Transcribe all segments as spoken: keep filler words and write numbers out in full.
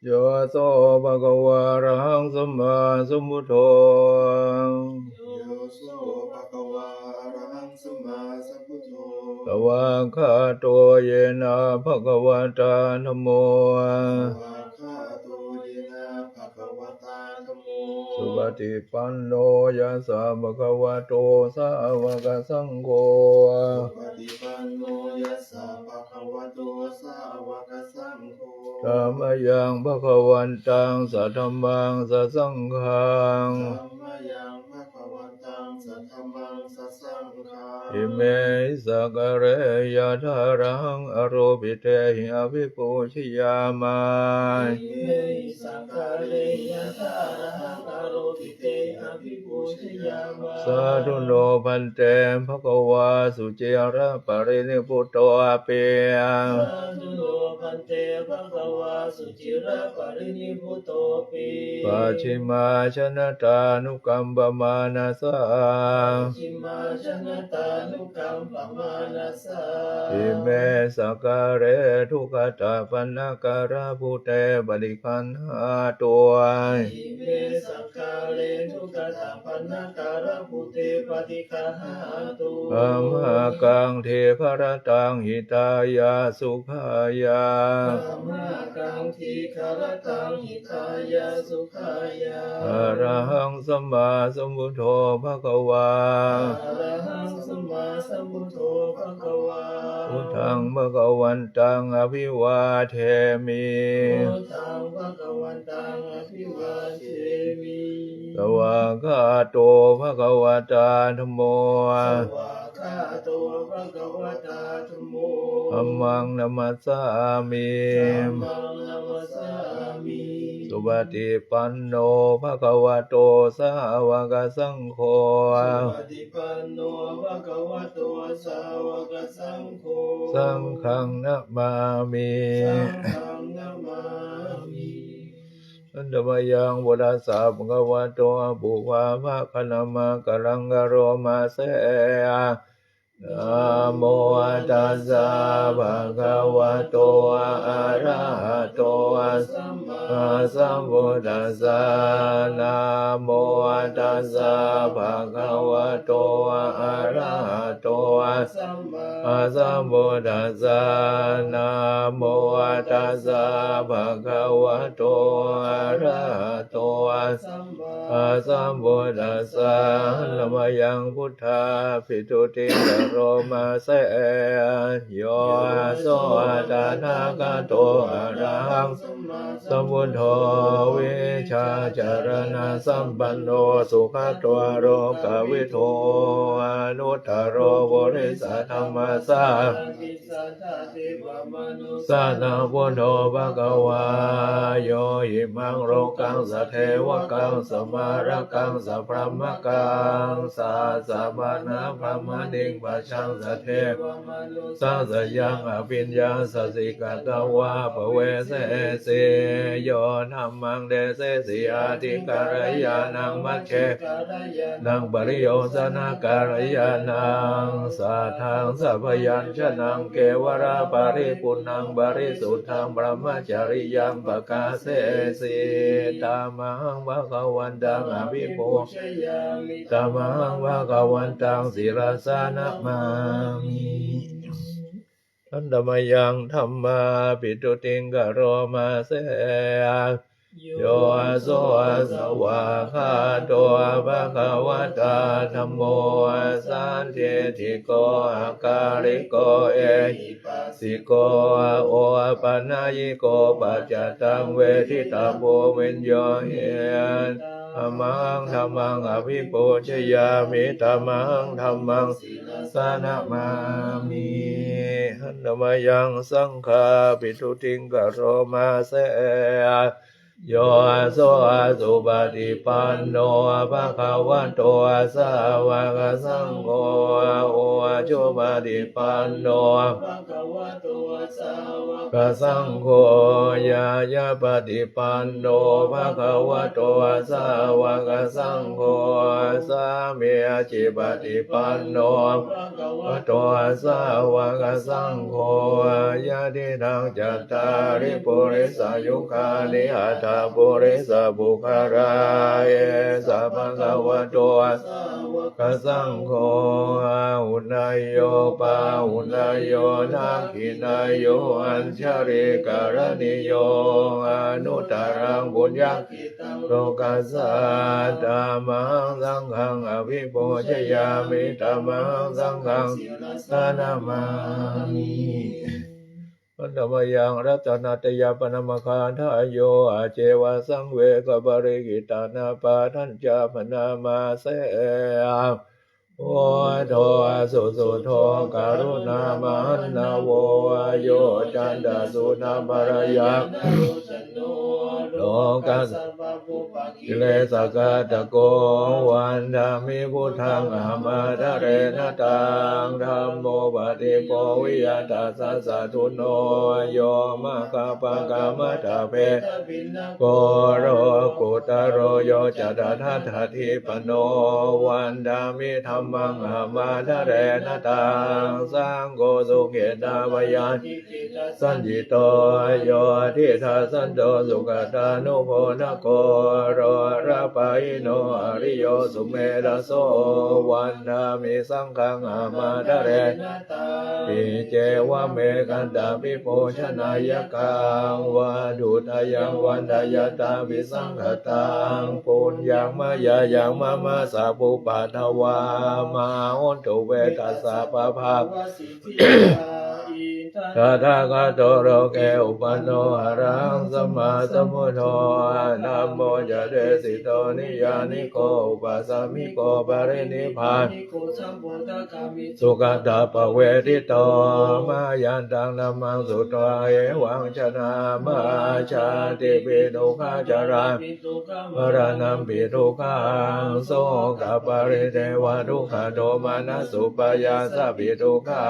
Yo so bhagavā arahaṃ sammāsambuddho. Yo so bhagavā arahaṃ sammāsambuddho. Svākkhāto yena bhagavatā dhammo. Svākkhāto yena bhagavatā dhammo. Supaṭipanno yassa bhagavato sāvakasaṅgho. Supaṭipanno yassa bhagavato sāvakasaṅgho. Dhammayaṃ bhagavantaṃ sadhammaṃ sasaṅghaṃ. Dhammayaṃ bhagavantaṃ sadhammaṃ sasaṅghaṃ. Imehi sakkārehi yathārahaṃ āropitehi abhipūjayāma. Imehi sakkārehi yathārahaṃ āropitehi abhipūjayāma. Sādhu no bhante bhagavā suciraparinibbutopi. Sādhu no bhante bhagavā suciraparinibbutopi. Pacchimājanatānukampamānasā. Pacchimājanatānukampamānasā. Ime sakkāre duggatapaṇṇākārabhūte paṭiggaṇhātu. Ime sakkāre duggatapaṇṇākārabhūte paṭiggaṇhātu. Amhākaṃ dīgharattaṃ hitāya sukhāya. Amhākaṃ dīgharattaṃ hitāya sukhāya. Arahaṃ sammāsambuddho bhagavā. Arahaṃ sammāsambuddho bhagavā. Buddhaṃ bhagavantaṃ abhivādemi. Buddhaṃ bhagavantaṃ abhivādemi. Svākkhāto bhagavatā dhammo. Svākkhāto bhagavatā dhammo. Dhammaṃ namassāmi. Dhammaṃ namassāmi. Supaṭipanno bhagavato sāvakasaṅgho. Supaṭipanno bhagavato sāvakasaṅgho. Saṅghaṃ namāmi. Saṅghaṃ namāmi. Handa mayaṃ buddhassa bhagavato pubbabhāganamakāraṃ karoma se. Namo tassa bhagavato arahato sammāsambuddhassa. Namo tassa bhagavato arahato sammāsambuddhassa. Namo tassa bhagavato arahato sammāsambuddhassa. Handa mayaṃ buddhābhistuttiṃ karoma se. Yo so tathāgato arahaṃ sammāsambuddho vijjācaraṇasampanno sugato lokavidū anuttaro purisadammasārathi satthā devamanussānaṃ buddho bhagavā. Yo imaṃ lokaṃ sadevakaṃ samārakaṃ sabrahmakaṃ sassamaṇabrāhmaṇiṃ pajaṃ sadevamanussānaṃ sayaṃ abhiññāya sacchikatvā pavesesi. Yo dhammaṃ desesi atthi kalyāṇaṃ majjhe kalyāṇaṃ pariyosāna kalyāṇaṃ satthaṃ sabyañjanaṃ kevalaparipuṇṇaṃ parisuddhaṃ brahmacariyaṃ pakāsesi. Tamahaṃ bhagavantaṃ abhipūjayāmi. Tamahaṃ bhagavantaṃ sirasā namāmi. Handa mayaṃ dhammābhistuttiṃ karoma se. Yo so svākkhāto bhagavatā dhammo sandiṭṭhiko akāliko ehipassiko opanayiko paccattaṃ veditabbo viññūhīti. Tamahaṃ dhammaṃ abhipūjayāmi. Tamahaṃ dhammaṃ sirasā namāmi. Handa mayaṃ saṅghābhistuttiṃ karoma se. Yo so supaṭipanno bhagavato sāvakasaṅgho, ujupaṭipanno bhagavato sāvakasaṅgho, ñāyapaṭipanno bhagavato sāvakasaṅgho, sāmīcipaṭipanno bhagavato sāvakasaṅgho, yadidaṃ cattāri purisayugāni aṭṭha purisapuggalā, esa bhagavato sāvakasaṅgho, āhuneyyo pāhuneyyo dakkhiṇeyyo añjalikaraṇīyo anuttaraṃ puññakkhettaṃ lokassāti. Tammahaṃ saṅghaṃ abhipūjayāmi, tammahaṃ saṅghaṃ sirasā namāmi. Handa mayaṃ ratanattayappaṇamaggathāyo, ajjeva saṃvegaparikittaṃ, nāppaṭhañca bhaṇāma se. Buddho susuddho karuṇāmahaṇṇavo, yoccantasunapparaṃ, lokassa kilesakaṭṭhako, vandāmi buddhaṃ ahamādarena taṃ. Dhammo paṭibbojiyā tassa satthuno, yo maggappakamatapphetabhinnako, lokuttaro yo ca tathāgatipano, vandāmi dhammaṃ ahamādarena taṃ. Saṅgho sukhitā vayā sañcito, yo diṭṭhasanto sugatānubhondako, lojapahīno ariyo sumedhaso, vandāmi saṅghaṃ ahamādarena taṃ. Iccevamekantabhipūjanāyakaṃ, vatthuttayaṃ vandayatābhisaṅkhataṃ, puññaṃ mayā yaṃ mama sabbupaddavā, mā hontu ve tassa pabhāva Tathāgato loke uppanno arahaṃ sammāsambuddho, dhammo ca desito niyyāniko upasamiko parinibbāniko sambodhagāmi sugatāpavejjito. Mayantaṃ dhammaṃ sutvā evaṃ janamā jātipi dukkhā jarā maraṇampi dukkhaṃ sokaparidevadukkhadomanassupāyāsāpi dukkhā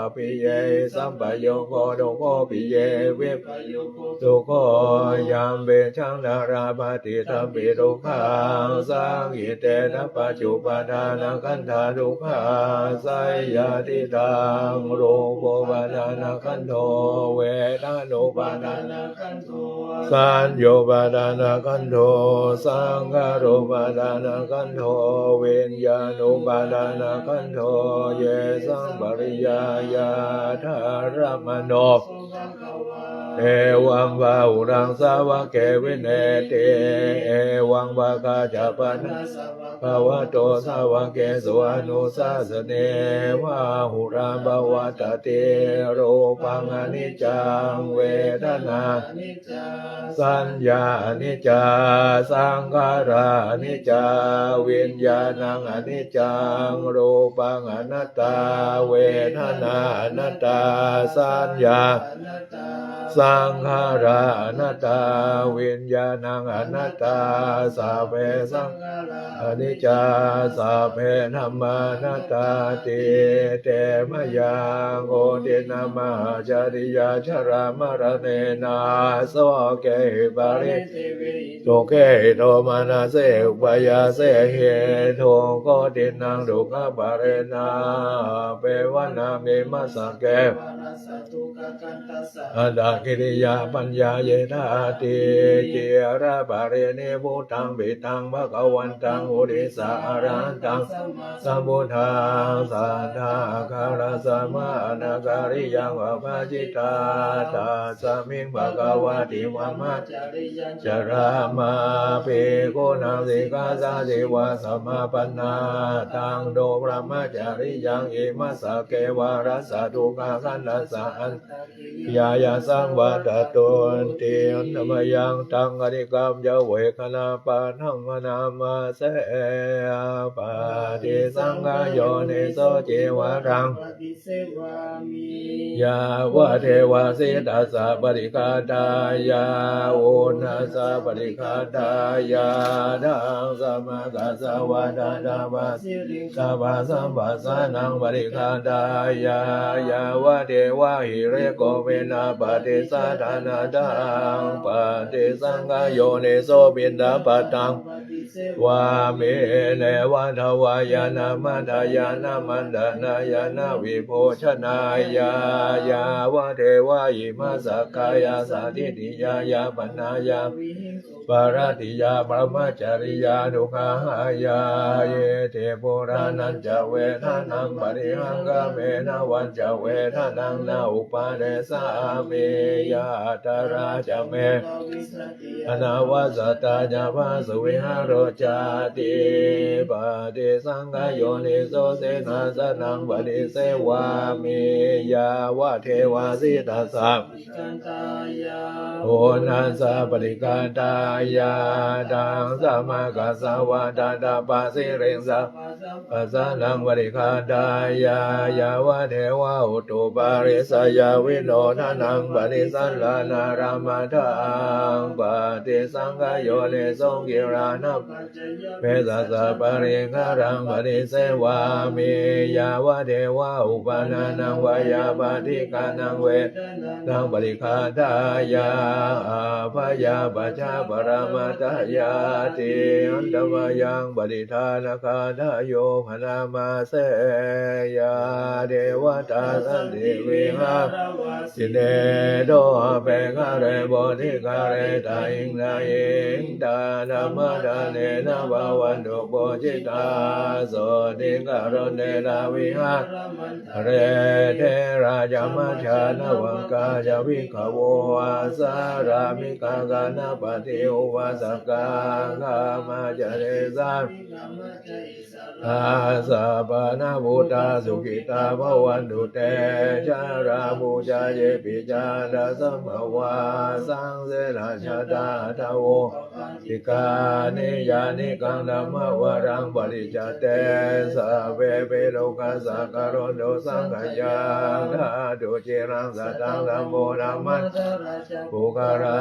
appiyehi sampayogo dukkho piyehi vippayogo sukho yampicchaṃ na labhati tampi dukkhaṃ saṅkhittena pañcupādānakkhandhā dukkhā seyyathidaṃ rūpupādānakkhandho vedanupādānakkhandho saññupādānakkhandho saṅkhārupādānakkhandho viññāṇupādānakkhandho yesaṃ pariyāyādaramano evaṃ bahulaṃ sāvake vinetti evaṃ vakkhā ca pana bhagavato sāvakesu anussāsanīyā bahulā pavattati. Rūpaṃ aniccaṃ vedanā saññā aniccā saṅkhārā aniccā viññāṇaṃ aniccaṃ rūpaṃ anattā vedanā anattā saññā saṅkhārā anattā viññāṇaṃ anattā sabbe saṅkhārā aniccā sabbe dhammā anattāti. Te mayaṃ koṭiṇaṃ mahācāriyā jarāmaraṇena sokehi paridevehi dukkhehi domanassehi upāyāsehi dukkhoṭiṇaṃ dukkhapariṇāhaṃ appeva nāmi massake antakiriyā paññāyedhāti. Ciraparinibbuttaṃ piṭṭhaṃ bhagavantaṃ purisaṃ arahantaṃ sammāsambuddhaṃ satthā āgārasmā anakāriyaṃ pabbajitā tasmiṃ bhagavati brahmacāriyaṃ carāma bhikkhūnaṃ sikkhāsādeva samāpannā taṃ kho brahmacāriyaṃ imaṃ sakkevaraṃ sadukkhaṃ gaṇhassa antakiriyāya saṃ Vadatunti. Handa mayaṃ taṃ kaṇikampi ca vekkhaṇapāṭhaṃ bhaṇāma se. Paṭisaṅkhāyo niso cīvaraṃ yāvadeva sītassa paṭighātāya uṇhassa paṭighātāya daṃsamakasavātātapasiriṃsapasamphassānaṃ paṭighātāya yāvadeva hirikopinaṃ paṭisallānataṃ. Paṭisaṅkhāyo niso piṇḍapātaṃ sevāmi neva davāya na madāya na maṇḍanāya na vibhūsanāya yāvadeva imassa kāyassa ṭhitiyā yāpanāya vihiṃsuparatiyā brahmacariyānuggahāya. Iti purāṇañca vedanaṃ paṭihaṅkhāmi navañca vedanaṃ na uppādessāmi yātrā ca me anavajjatā ca phāsuvihāro cāti. Paṭisaṅkhāyo niso senāsanaṃ paṭisevāmi yāvadeva sītassa uṇhassa paṭighātāya daṃsamakasavātātapasiriṃsa pasamphassānaṃ paṭighātāya yāvadeva utuparissayavinodanaṃ paṭisallānārāmatthaṃ. Paṭisaṅkhāyo niso gilānapaccayabhesajjaparikkhāraṃ paṭisevāmi yāvadeva uppannānaṃ veyyābādhikānaṃ vedanānaṃ paṭighātāya abyāpajjhaparamatāyāti. Handa mayaṃ pattidānagāthāyo bhaṇāma se. Yā devatā santi vihāravāsinī thotabbekhare bodhighare tahiṃ tahiṃ tā dhammadānena bhavantu pūjitā sotthiṃ karontedha vihāramaṇḍale. Therā ca majjhā navakā ca bhikkhavo sārāmikā gānapatī upāsakā gāmā ca desā issarā sappāṇabhūtā sukhitā bhavantu te. Jalābujā yepi cātasambhavā saṃsedajātā athavopapātikā niyyānikaṃ dhammavaraṃ paṭicca te sabbepi dukkhassa karontu saṅkhayaṃ. Ṭhātu ciraṃ sataṃ dhammo dhammaddharā ca puggalā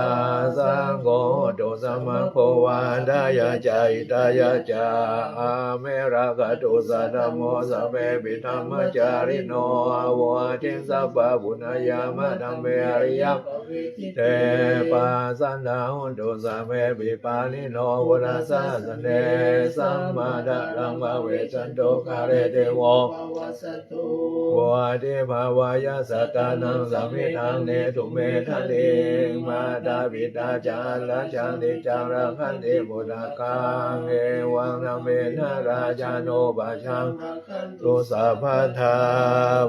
saṅgho hotu samaggo va atthāya ca hitāya ca. Amhe rakkhatu saddhammo sabbepi dhammacārino vuḍḍhiṃ sampāpuṇeyyāma dhamme ariyappavedite. Pasannā hontu sabbepi pāṇino buddhasāsane sammā dhāraṃ pavecchanto kāle devo pavassatu. Vuḍḍhibhāvāya sattānaṃ samiddhaṃ netu medaniṃ mātā pitā ca atrajaṃ niccaṃ rakkhanti puttakaṃ evaṃ dhammena rājāno pajaṃ rakkhantu sabbadā.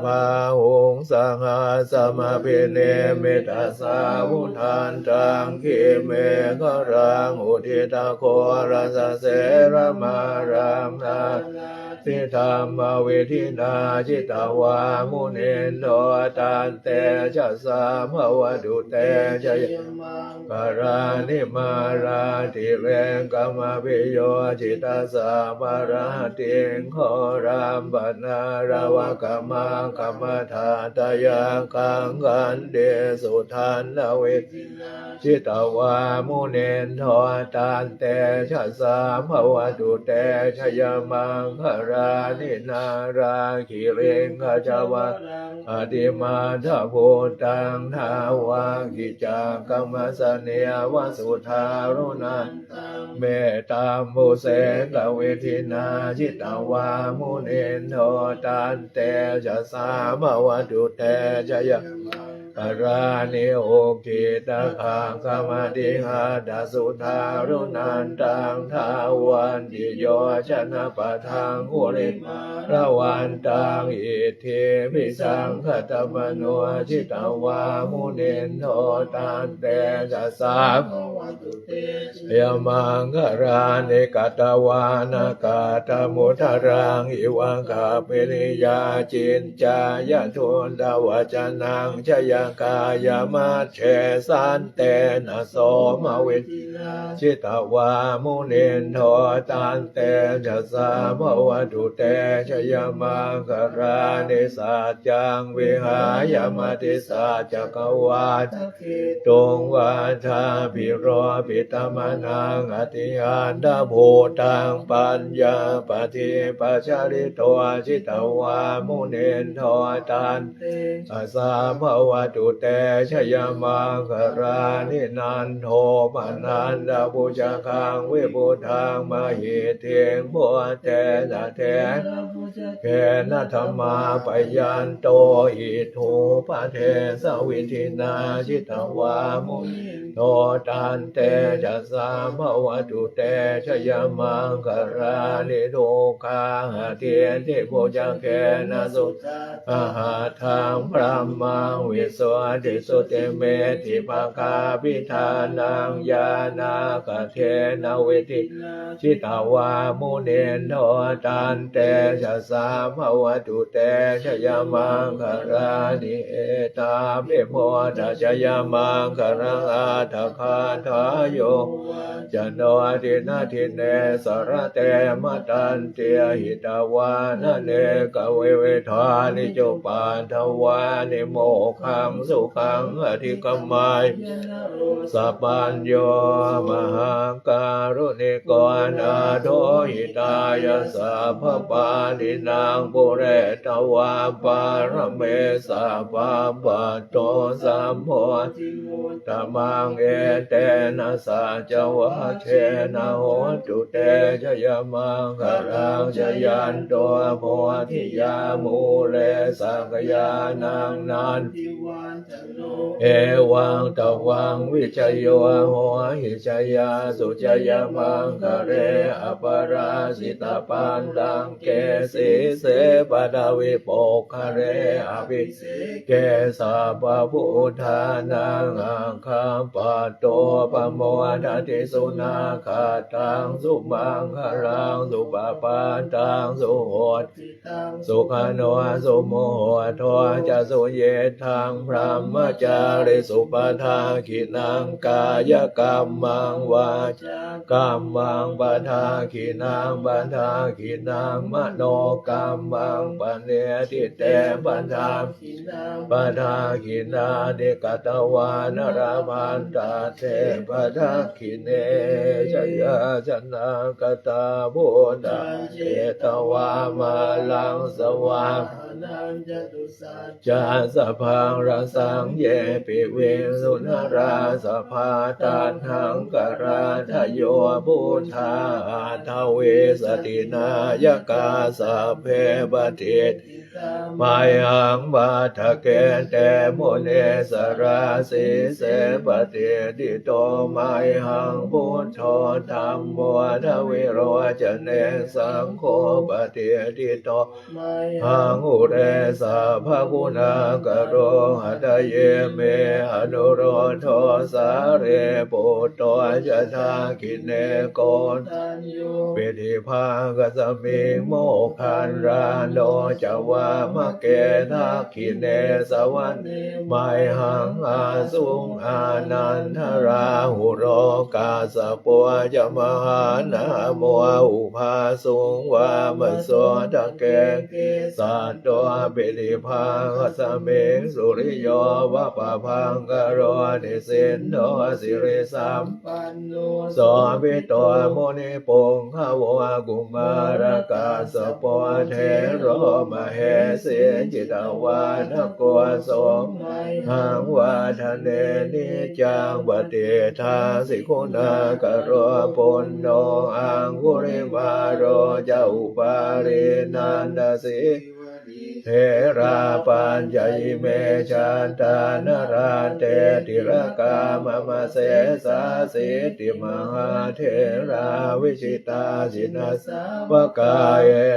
Bāhuṃ sahassamabhinimmitasāvudhantaṃ girimekhalaṃ uditaghorasasenamāraṃ dānā didhammavidhinā jitavā munindo tantejasā bhavatu te jayamaṅgalāni. Mārātirekamabhiyujjhitasabbarattiṃ ghorampanāḷavakamakkhamathaddhayakkhaṃ khantīsudantavidhinā jitavā munindo tantejasā bhavatu te jayamaṅgalāni. Nāḷāgiriṃ gajavaraṃ atimattabhūtaṃ dāvaggicakkamasanīva sudāruṇantaṃ mettambusekavidhinā jitavā munindo tantejasā bhavatu te jayamaṅ galāni. Ukkhittakhaggamatihatthasudāruṇantaṃ dhāvantiyojanapathaṅgulimālavantaṃ iddhībhisaṅkhatamano jitavā munindo tantejasā bhavatu te jayamaṅgalāni. Katvāna kaṭṭhamudaraṃ iva gabbhinīyā ciñcāya duṭṭhavacanaṃ jaya kāyamajjhe santena somavidhinā jitavā munindo tantejasā bhavatu te jayamaṅgalāni. Saccaṃ vihāya matisaccakavādaketuṃ vādābhiropitamanaṃ atiandhabhūtaṃ paññāpadīpajalito jitavā munindo tantejasā bhavatu te jayamaṅgalāni. Nandopanandabhujagaṃ vibudhaṃ mahiddhiṃ puttena therabhujagena damāpayanto iddhūpadesavidhinā jitavā munindo tantejasā bhavatu te jayamaṅgalāni. Duggāhadiṭṭhibhujagena sudaṭṭhahatthaṃ brahmaṃ visuddhijutimiddhibakābhidhānaṃ ñāṇāgadena vidhinā jitavā munindo tantejasā bhavatu te jayamaṅgalāni. Etāpi buddhajayamaṅgalaaṭṭhagāthā yo vācano dinadine sarate matandī hitvānanekavividhāni cupaddavāni mokkhaṃ sukhaṃ adhigameyya naro sapañño. Mahākāruṇiko nātho hitāya sabbapāṇinaṃ pūretvā pāramī sabbā patto sambodhimuttamaṃ etena saccavajjena hotu te jayamaṅgalaṃ. Jayanto bodhiyā mūle sakyānaṃ nandivaḍḍhano evaṃ tvaṃ vijayo hohi jayassu jayamaṅgale aparājitapallaṅke sīse paṭhavipokkhare abhiseke sabbabuddhānaṃ aggappatto pamodati. Sunakkhattaṃ sumaṅgalaṃ supabhātaṃ suhuṭṭhitaṃ sukhaṇo sumuhutto ca suyiṭṭhaṃ brahmacārisu padakkhiṇaṃ kāyakammaṃ vācā kammaṃ padakkhiṇaṃ padakkhiṇaṃ manokammaṃ paṇidhī te padakkhiṇā padakkhiṇāni katvāna labhantatthe padakkhiṇe. Jayāsanāgatā bhūtā jetvā māraṃ savāhanaṃ catusaccāsabhaṃ rasaṃ ye piviṃsu narāsabhā. Taṇhaṅkarādayo buddhā aṭṭhavīsati nāyakā sabbe patiṭṭhitā mayhaṃ matthake te munissarā. Sīse patiṭṭhito mayhaṃ buddho dhammo dvilocane saṅgho patiṭṭhito mayhaṃ ure sabbaguṇākaro. Hadaye me anuruddho sārīputto ca dakkhiṇe koṇḍañño piṭṭhibhāgasmiṃ moggallāno ca vāmake. Dakkhiṇe savane mayhaṃ āsuṃ ānandarāhulo kassapo ca mahānāmo ubhāsuṃ vāmasotake. Kesato piṭṭhibhāgasmiṃ suriyo va pabhaṅkaro nisinno sirisampanno sobhito munipuṅgavo. Kumārakassapo thero mahesī cittavādako so mayhaṃ vadane niccaṃ patiṭṭhāsi guṇākaro. Puṇṇo aṅgulimālo ca upālī nandasī therā pañca ime jātā nalāṭe tilakā mama. Sesāsīti mahātherā vijitā jinasāvakā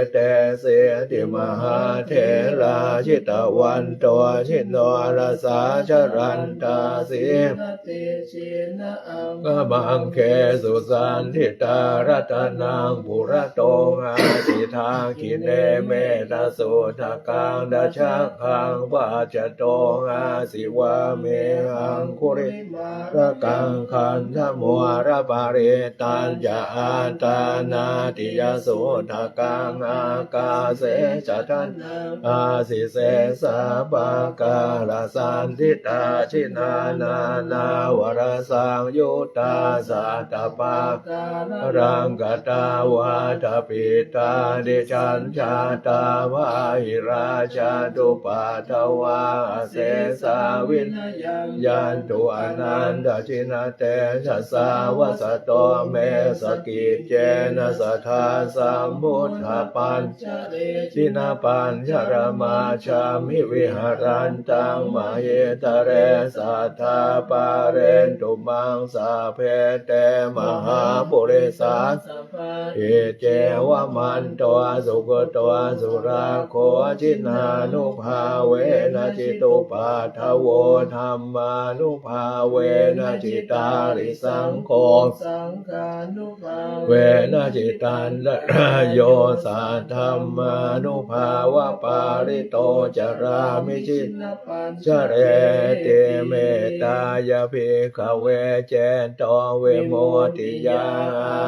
etesīti mahātherā jitavanto jinorasā jalantā sīlatejena aṅgamaṅgesu saṇṭhitā. Ratanaṃ purato āsi dakkhiṇe mettasuttaka Dhajaggaṃ pacchato āsi vāme aṅgulimālakaṃ, khandhamoraparittañca āṭānāṭiyasuttakaṃ, ākāse chadanaṃ āsi sesā pākārasaṇṭhitā. Jinā nānāvarasaṃyuttā sattappākāralaṅkatā, vātapittādisañjātā bāhirajjhattupaddavā, asesā vinayaṃ yantu anantajinatejasā. Vasato me sakiccena sadā sambuddhapañjare, jinapañjaramajjhamhi viharantaṃ mahītale, sadā pālentu maṃ sabbe te mahāpurisāsabhā. Iccevamanto sugutto surakkho, jinānubhāvena jitupaddavo, dhammānubhāvena jitārisaṅgho, saṅghānubhāvena jitantarāyo, saddhammānubhāvapālito carāmi jinapañjareti. Mettāya bhikkhave cetovimuttiyā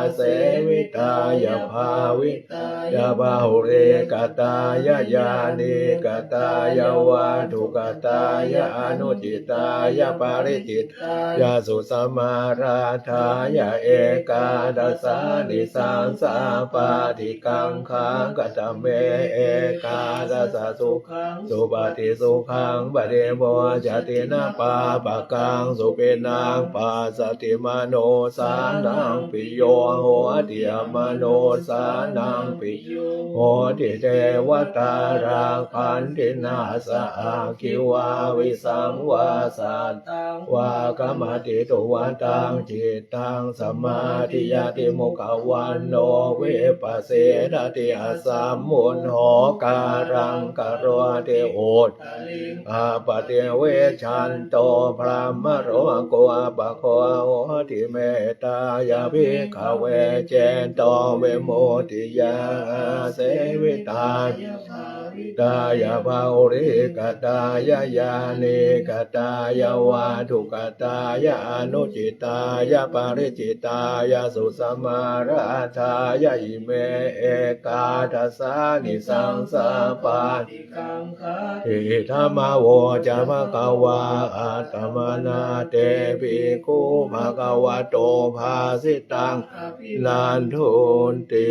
āsevitāya bhāvitāya bahulīkatāya yānīkatāya vatthukatāya anucitāya paricitāya susamārādhāya ekādasānisaṃsā pāṭikaṅkhā. Katame ekādasa sukhaṃ supati, sukhaṃ paṭimoccati, na pāpakaṃ supinaṃ passati, manussānaṃ piyo hoti, amanussānaṃ piyo hoti, devatā rakkhanti, nāssa aggi vā visaṃ vā satthaṃ vā kamati, tuvaṭaṃ cittaṃ samādhiyati, mukhavaṇṇo vippasīdati, asammuḷho kālaṃ karoti, uttariṃ appaṭivijjhanto brahmalokūpago hoti. Mettāya bhikkhave cetovimuttiyā āsevitāya bhāvitāya bahulīkatāya yānīkatāya vatthukatāya anucitāya paricitāya susamārādhāya ime ekādasānisaṃsā pāṭi Idamavoca bhagavā. Attamanā te bhikkhū bhagavato bhāsitaṃ abhinandunti.